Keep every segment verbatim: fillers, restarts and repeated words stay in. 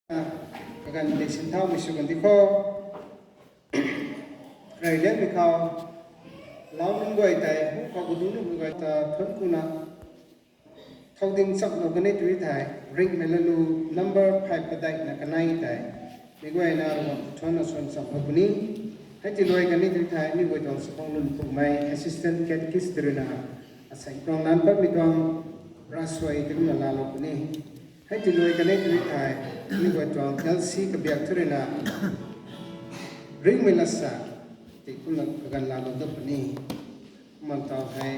Kaganv tei sinthaumei sw kan di kho. Rey liangmei khou, lau nunc guay tei, huk khou gudu nunc guay ta thuanc kuna, thow ding chamlou kan e tu thei, ringhmei lalu number five padeihna kanei tei, mei guayna Ravguangc thuanna suan chamlou puni. Hei ti luai kan e tu thei, mei guay tuang sakhang lun pukmei assistant catechist rui na, asei tuang lan patmei tuang rasuai ti kumna laalou puni. Hei ti luai kan e tu thei, mei guay tuang L C kabiak thu rui na, ringhmei lasa, ti kumna kaganv laalou dat puni. Kumna taw hei,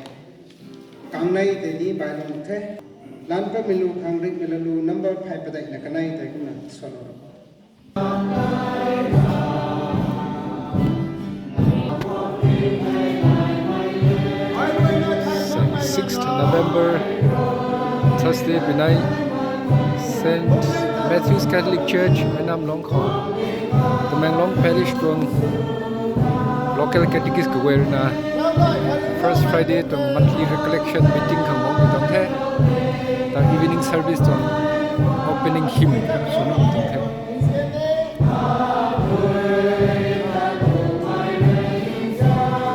kangnei tei ni bailou the. Lan patmei lu khang ringhmei lalu number five padeihna kanei tei kumna swlou ro. Sixth November, Thursday pinei, Saint Matthew's Catholic Church, Ainamlong khou, Tamenglong Parish tuang local catechist kaguay rui na, first Friday tuang monthly recollection meeting khang guang tuang the. Ta evening service tuang opening hymn swna tuang the.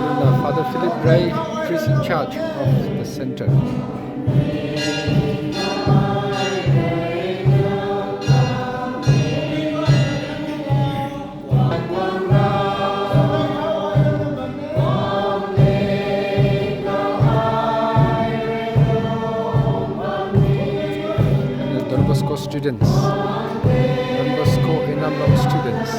Rui na Father Philip Ray, priest in charge of the center. Don Bosco students. Don Bosco Ainamlong students.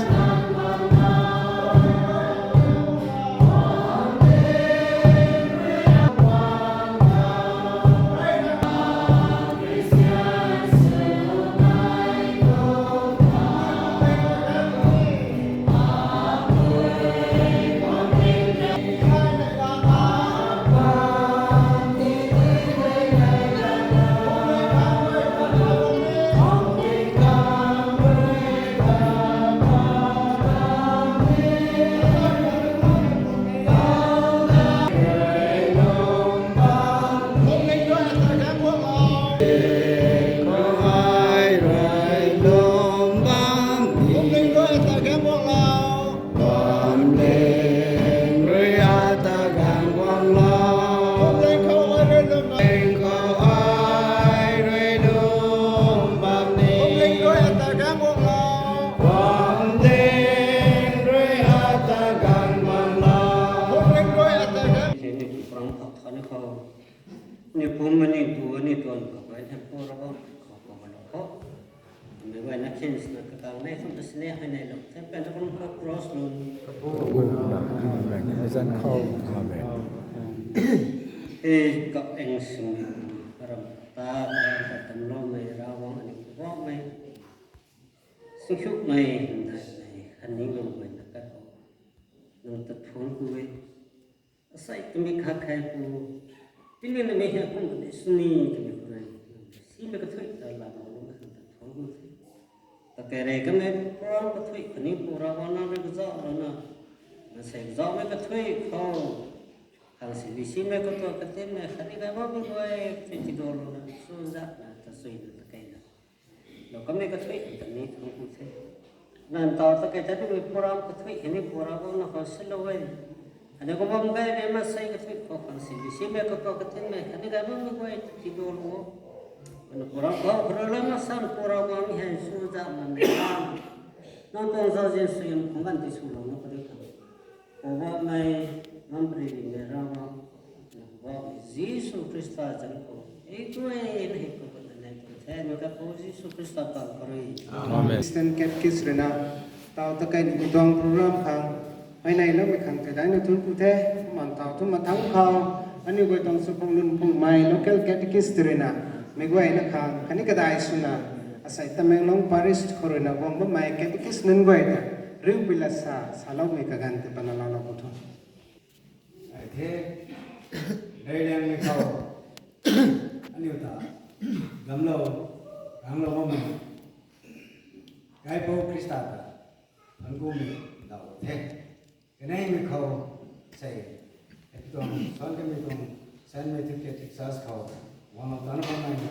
Ni pum mani tu ni tuan khou kai them pu Ravguangc khou khou bam kho. Mei guay na khin sna kakang nei kham ta sini hei nei lou. Them pen ta kum kho cross lun. Amen. Azan khou. Amen. Hei kap eng sing ram ta ram ta tam lou mei Ravguangc ani Ravguangc mei. Sing shuk mei hymdaihmei khatni lung mei na kat khou. Nang ta thuanc ku e. Asei twmei khat khat pu, tingmei na mei hei kum kani suni twmei khou rui, simei kathuic ta lam mak lung khang ta thuanc ku the. Ta kei rei kamei program kathuic khatni pu Ravguangc nang rui kazauh lana, na sei kazauhmei kathuic khou, khang sini simei khou tuang katinmei khatni kai bammei guay, tei tiduan lana, suzatna, ta suina, ta keina. Lou kamei kathuic ta ni thuanc ku the. Nang taw ta kei ta ni program kathuic hei ni program na khou silou e. Ani kum bam kai mei masei kathuic khou khang sini simei khou tuang katinmei khatni kai bammei guay tiduan lou. Ani program khou khou rui lana san program hei suzatna mei. Nang tuang zauzian suaihiam khang ganv ti swlou na khou di khang. Poubauhmei, Ngampary rimei Ravguangc, Poubauhmei Jisu Khrista zanc khou, ei guay na hei khou kut na nei tu the, mei ka Pou Jisu Khrista pang khou rui. Amen. Assistant Catechist rui na, taw ta kei ni tuang program khang, hei nei loumei khang tei daina thuanc ku the, man taw thu mathangc khou, aniu guay tuang sw phung lun phungmei local catechist rui na, mei guayna khang khatni kadai swna, asei Tamenglong Parish khou rui na guang bammei catechist nunc guay ta, riupui lat sa, saloumei kaganv tei pana laalou khou thu. Ai the, reyliangmei khou, aniu ta, gamlou, ranglou bammei, Kaipouc Khrista ta, thuanc kumei, daw the. Kaneimei khou, sei, hei tuang, suan kamei tuang, Saint Matthew Catholic Church khou, guanglou tana bammei,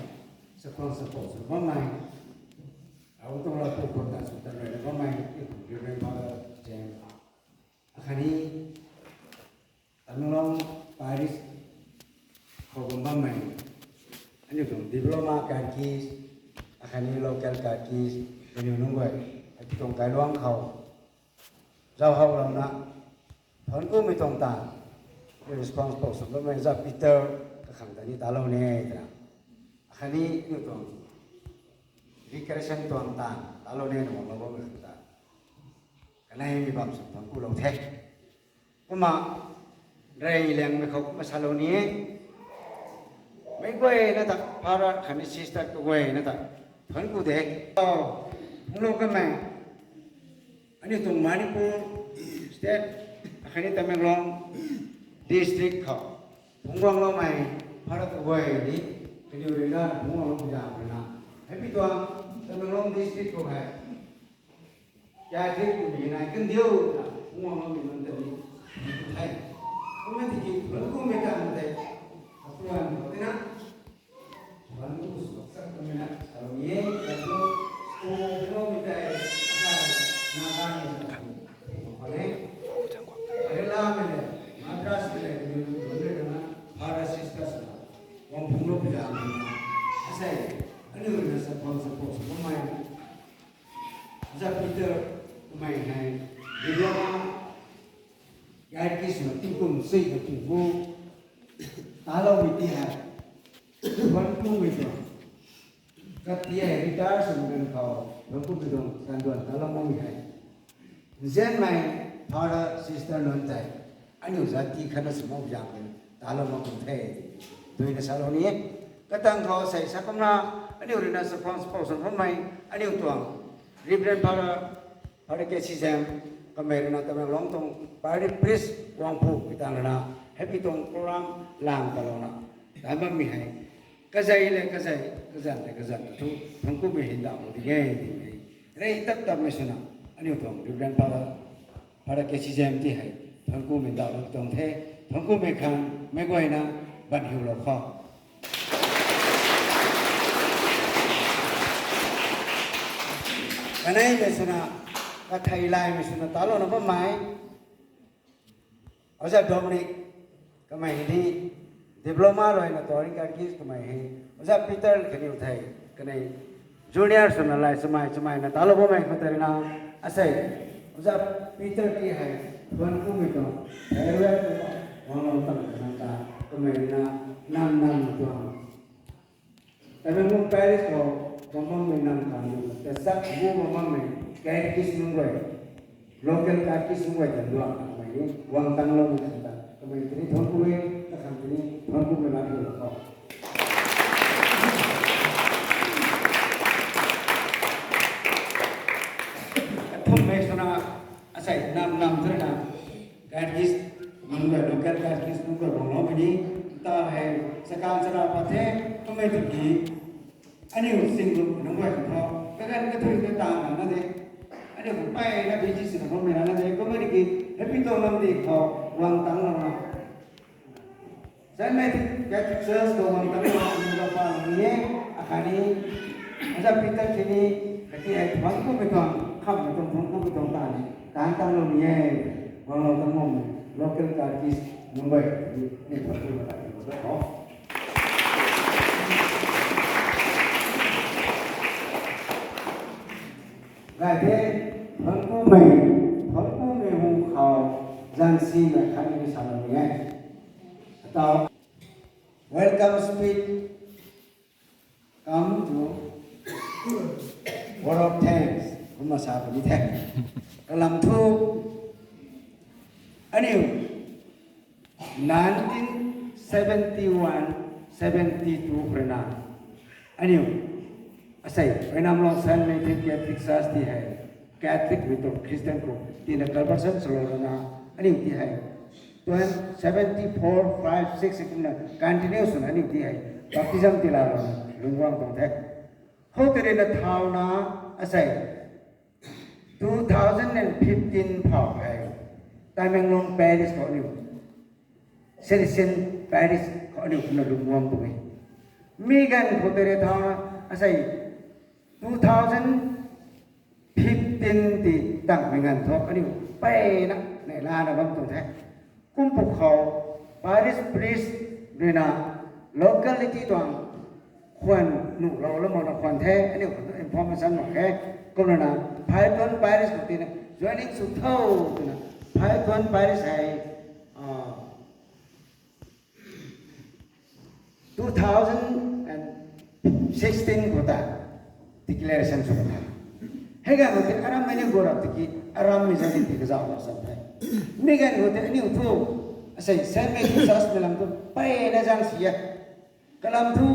sakhwang sapou sw bammei, Aw tuang la pu khou ta sw ta rui na bammei, i kum Reverend Father James. Akhatni, Tamenglong Parish khou bam bammei. Aniu tuang diploma catechist, akhatni local catechist, kaniw nunc guay, ati tuang kailuang khou. Zauc hau lam na, thuanc kumei tuang ta, responsible sw bammei za Peter, kakhang ta ni talou ne, ta. Akhatni, aniu tuang, recreation tuang ta, talou ne, na wang lou bammei ta. Kanei mi bam sw thuanc ku lou the. Kumna, rey liangmei khou kumna salou ni e. Meic guayna ta, para khatni sister kaguayna ta, thuanc ku de. Aw, phungclou kamei. Aniu tuang Manipur State, akhatni Tamenglong District khou. Phungc guangloumei, para kaguay ni, kaniw rui na, phungc guanglou pui zaeng rui na. Hei pi tuang, Tamenglong District khou hei. Catholic kummei nai kandiu na, phungc guangloumei nunc ta ni, the. Kumna tiki, thuanc kumei ta na the, atuan khou tina, thuanc ku sw sak kamei na, salou ni e, thuanc ku, school, thuanc kumei tei, akai, na kai, na kai, khou le. Kerala mei le, Madras mei le, kaniw nunc rui na, para sisters na, guang phungclou pui zaeng rui na, asei, aniu rui na support, support sw bammei. Za Peter, kamei hei, diploma, catechist na tingkum sei na tingkum, taloumei ti hei, thuanc kumei tuang. Kati hei retire sw ganv khou, thuanc kumei tuang, kanduan talou makmei hei. Nzianmei, father, sister nunc tei, aniu zat ti khatna sw mak zaeng khou, talou mak kum the, twna salou ni e. Katang khou sei sa kumna, aniu rui na support, support sw bammei, aniu tuang, Reverend Father, Father K C Zam, kamei rui na Tamenglong tuang Parish Priest guang phu, pi tang rui na, hei pi tuang program lang talouna, tai bammei hei. Kazei le kazei, kazanc le kazanc ta thu, thuanc kumei hei ndauhlou ding e, ding e. Rey tap tapmei swna, aniu tuang Reverend Father, Father K C Zam ti hei, thuanc kumei ndauhlou tuang the, thuanc kumei khang, meic guayna, ban hiulou khou. Kaneimei swna, katheilaymei swna talouna bammei. Oja Dominic, kamei hei ni, diploma ruina touring catechist kamei hei. Oja Peter kaniw thei, kanei junior swna lay chamei chamei na talou bammei khou tei rui na, asei. Oja Peter ti hei, thuanc kumei tuang, farewell kumna, guanglou tang kan ta, kamei rui na, nam nam tuang. Tamenglong Parish khou, bam bammei nam khang rui, ta sak bu bam bammei, catechist nunc guay, local catechist nunc guay ta luang kamei ni, guang tangloumei kan ta, kamei tini thuanc ku e, kakhang tini thuanc kumei lat hiulou khou. Kathumhmei swna, asei nam nam tw rui na, catechist, nunc guay, local catechist nunc guay guangloumei ni, ta hei, sakan sara pat the, kamei tiki, aniu sing lu nunc guay khou, kaganv kathui ta tang na de, aniu khou peyna busy swna bammei na de, kamei tiki, hei pi tuang lam di khou, guang tanglouna. Saint Matthew Catholic Church khou guang tanglouna, aniu la pa ni e, akhatni, Oja Peter khatni, kati hei thuanc kumei tuang, khamhmei tuang thuanc kumei tuang ta ni, taanc tanglou ni e, guanglou tangloumei, local catechist nunc guay, ni thuanc kumei ta ni, khou. Gay the, thuanc kumei, thuanc kumei hu khou, zansimei khatni salou ni e. Atau, welcome speech, come to word of thanks, kumna sa puni the. Kalam thu, aniu, nineteen seventy one, seventy two khou rui na, aniu, asei, Huaynamlong Saint Matthew Catholic Church ti hei, Catholic mei tuang Christian khou, tina conversion swlou rui na, aniu ti hei, twenty, seventy four, five, six kumna continue swna aniu ti hei, baptism tiilouna, lungc guang tuang the. Khou tei rui na thauna, asei, two thousand and fifteen phou hei, Tamenglong Parish khou aniu, Salesian Parish khou aniu kumna lungc guang tuang e. Mi ganv khou tei rui thauna, asei, two thousand tin ti tangmei nganv thu aniu mpeyna neih lana bam tuang the. Kum pwkhou parish priest ruina locality tuang khwan nuh lou lou makna khwan the, aniu khou information mak khe. Kumna na Phaithuan parish khou tina joining sw tho twna Phaithuan parish hei, ah, two thousand and sixteen khou ta declaration sw ta. Hei ganv khou tei aram mei ni gurap tiki aram mei zan ti kazauh lou san the. Mi ganv khou tei aniu thu asei Saint Matthew Church mei lam thu mpeyna zang si e. Kalam thu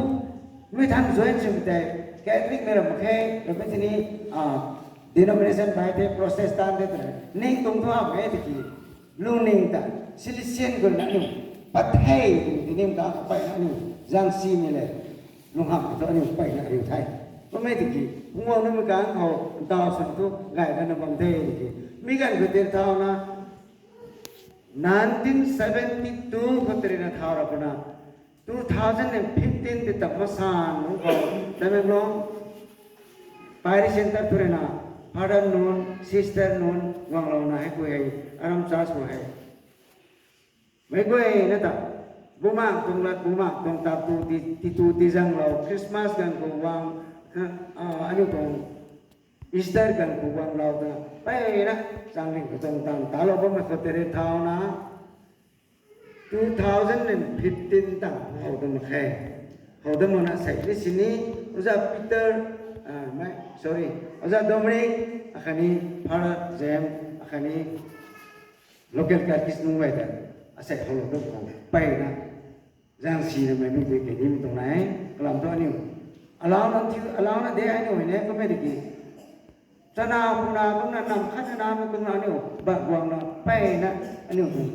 mi than join sw tei Catholic mei ram mak khe, ram mei tini, ah, denomination bai the, Protestant the twna ning tuang thu am e tiki lungning ta Salesian gun na aniu pat the tiki ning ta mpeyna aniu zang si mei le. Lung ham thu aniu mpeyna aniu the. Kum e tiki pungwang na mei kang khou ntaw sw thu gay na na bam the tiki mi ganv khou tei thau na nineteen seventy two khou tei rina thau ra puna two thousand and fifteen ti ta masan nunc khou Tamenglong Parish Center thu rina Father nunc, Sister nunc guanglouna hei kui hei aram church khou hei meic guayna ta bumaeng tuang lat, bumaeng tuang tap tu ti, ti tu ti zanglou, Christmas ganv khou guang, ah, aniu tuang Easter ganv khou guanglou twna mpeyna changring khou tuang tan talou bammei khou tei rui thau na two thousand and fifteen tang how dat mak khe. How dat makna sei ni sini, Oja Peter, ah, mei, sorry, Oja Dominic, akhatni Father James, akhatni local catechist nunc guay ta asei howlou dat khou mpeyna zang sinamei mi tei kei nimei tuang nai, kalam thu aniu alauna thiu, alauna de aniu hei ne kumei tiki chana puna kumna nam khat chanamei kumna aniu bak guangna mpeyna aniu tuang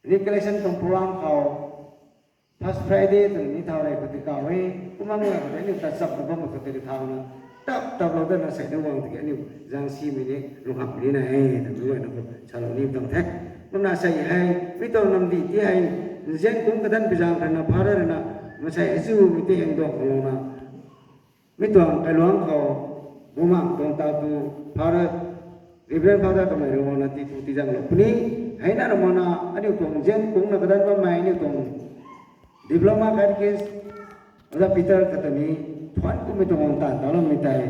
recollection tuang program khou First Friday twna ni thau rei khou tei kau e, kumna mei khou tei aniu tat chapna bammei khou tei thau na tap taplou datna sei na guang tiki aniu zang simei ni lunghamh ni na e twmei guayna khou salou nimei tuang the. Kumna sei hei mi tuang namdih ti hei nzian kungc kadan pi zaeng rana Father rana masei aziumei ti hengduang khou louna mi tuang kailuangc khou bumaeng tuang tap tu Father, Reverend Father kamei rui guangna ti tu ti zanglou puni. Heina rui makna aniu tuang nzian kungcna kadan bammei aniu tuang Diploma Catechist Oja Peter kata ni thuanc kumei tuang guang taanv taloumei tei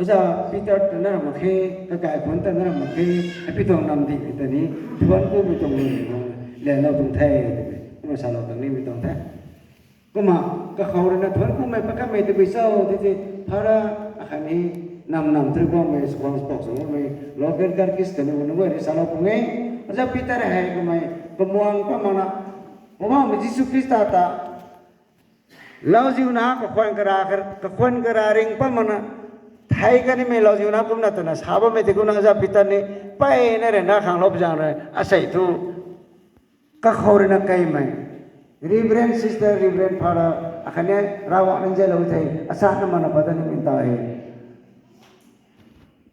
Oja Peter ta na ram mak khe, kakai khun ta na ram mak khe, hei pi tuang namdih ta ni thuanc kumei tuang lun guang lelou tuang the twmei kumna salou tang nimei tuang the. Kumna kakhou rui na thuanc kumei pakamei tabui cho tei ti Father akhatni nam nam tei guangmei sukhwang sipok sw guangmei local catechist kaniw nunc guay rui salou pung e. Oja Peter hei kamei kamuang pa makna Poubauhmei Jisu Khrista ta lauziuna kakhwan kara, kakhwan kara ring pa makna thei kanimei lauziuna kumna twna sa bammei tei kumna Oja Peter ni mpeyna rui na khanglou pi zaeng rui asei thu kakhou rui na keimei Reverend Sister, Reverend Father akhatni Ravguangc nzianlou thei asatna makna pat ta nimei ta e.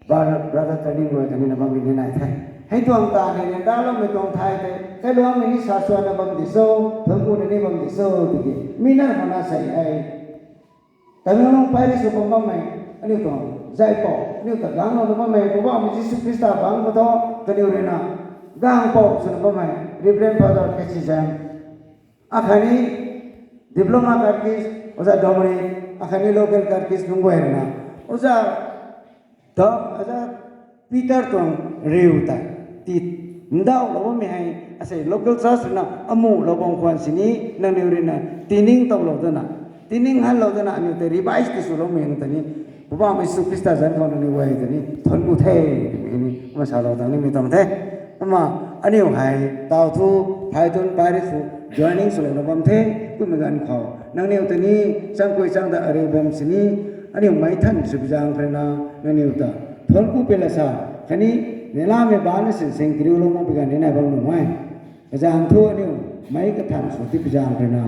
Brother, brother training guay khatni na bammei ni nai the. Hei tuang ta ni ni daloumei tuang thai tei kailuangmei ni sa suanna bam di cho, thuanc kuna ni bam di cho tiki mi na makna sei hei Tamenglong Parish khou bam bammei aniu tuang zaipou, aniu ta ganglouna bammei Poubauhmei Jisu Khrista bangc khou thu kaniw rui na gangpou swna bammei Reverend Father Kasijan, akhatni Diploma Catechist Oja Dominic, akhatni local catechist nunc guay rui na Oja Dom, Oja Peter tuang riu ta ti ndauhlou bammei hei asei local church rui na amuhlou bam khwan sini nangniw rui na tining towlou dana, tining hanlou dana aniu tei revise ti swloumei ta ni Poubauhmei Jisu Khrista zanc khou nangniw guay ta ni thuanc ku the twmei ni kumna salou tang nimei tuang the. Kumna aniu hei tau thu Phaithuan Parish khou joining swlouna bam the. Kummei ganv khou nangniw ta ni changkui changda ariu bam sini aniu meic than sw pi zaeng rui na nangniw ta thuanc ku pela sa khatni neilamei bana sinsing kariulou mak pi ganv ni nai bam nuh e. Kazaeng thu aniu meic kathan sw ti pi zaeng rui na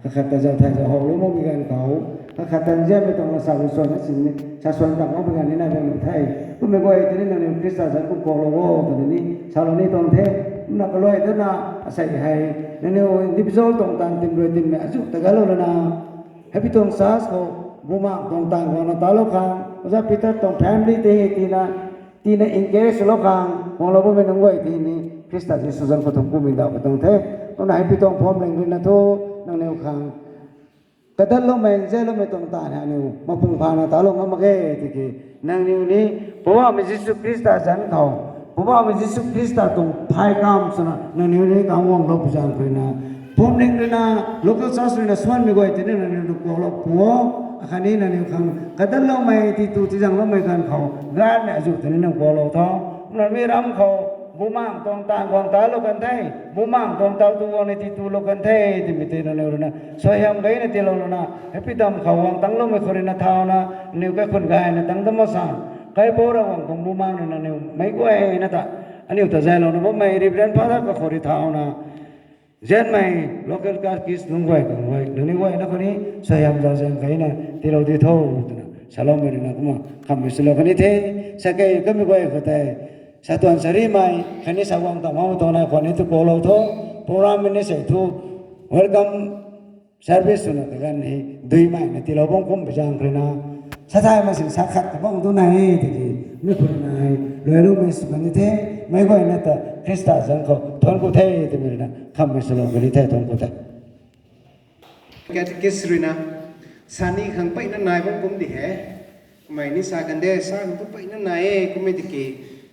kakhat ta zau thai zau howlou mak pi ganv khou kakhat ta nzianmei tuang asa rui suan na sini sa suan tak mak pi ganv ni nai bam nuh the. Kummei guay ta ni nangniw Khrista zanc kum kaulou o twna ni salou ni tuang the. Kumna kaluai dana asei hei nangniw individual tuang taanv tim rui timmei azu ta galou lana hei pi tuang church khou bumaeng tuang taanv guangna talou khang Oja Peter tuang family tei hei tina tina encourage lou khang guanglou bammei nunc guay tei ni Khrista Jisu zanc khou thun kumei ndauh ka tuang the. Kumna hei pi tuang phwamling ruina thu nangniw khang kadatloumei, nzianloumei tuang taanv hei aniw mapung phana talou ngam mak ge tiki, nangniw ni Poubauhmei Jisu Khrista zanc khou, Poubauhmei Jisu Khrista tuang phay kam swna nangniw ni kang guanglou pu zaeng khou ruina, phwamling ruina, local church ruina suanmei guay tei ni nangniw ni kuaklou pu o. Akhatni nangniw khang kadatloumei, titu tizangloumei ganv khou gaymei azuh tei ni nang kuaklou tho. Nangniw ram khou bumaengc tuang taanv guang talou kan the, bumaengc tuang tau tu guang ni titulou kan the twmei tei nangniw ruina suaihiam gayna tiilou lana, hei dam khou guang tangcloumei khou ruina thauna, aniw kaikhun gayna tang dam mak san, Kaipouc Ravguangc tuang bumaengc ruina aniw meic guayna ta, aniw ta zaylouna bammei Reverend Father kakhou rui thauna, nzianmei local catechist nunc guay khang guay, nangniw guayna khou ni suaihiam zauzian gayna tiilou di tho twna saloumei ruina kumna khammei swlou kan ni the. Sakei kamei guay khou tei, satuan sarimei khatni saguang ta makmei tuang nai khwan ni tu kuaklou tho. Program ni sei thu welcome service swna kaganv hei duimeina tiilou bam kum pu zaeng khou ruina, sathaymei sin sa khat kabang tu nai e tiki, mi khou ruina hei luailoumei sw kan ni the. Meic guayna ta Khrista zanc khou thuanc ku the twmei ruina khammei swlou kan ni the, thuanc ku the. Catechist ruina sa ni khang peyna nai bam kum di he. Kamei ni sa kan de, sa khang tu peyna nai e, kummei tiki,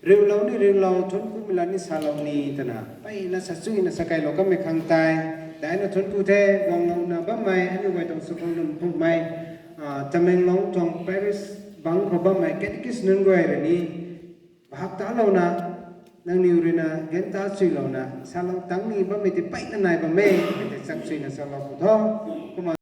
riulou ni riulou, thuanc kumei la ni salou ni twna peyna sa chuyna sa kailou kamei khang tei daihna thuanc ku the. Guanglouna bammei aniu guay tuang sw khang lum phukmei, Tamenglong tuang parish bangc khou bammei catechist nunc guay rui ni bhap talouna, nangniw ruina gan ta chuylouna salou tang ni bammei tei peyna nai bam e, tei chak chuyna salou pu tho. Kumna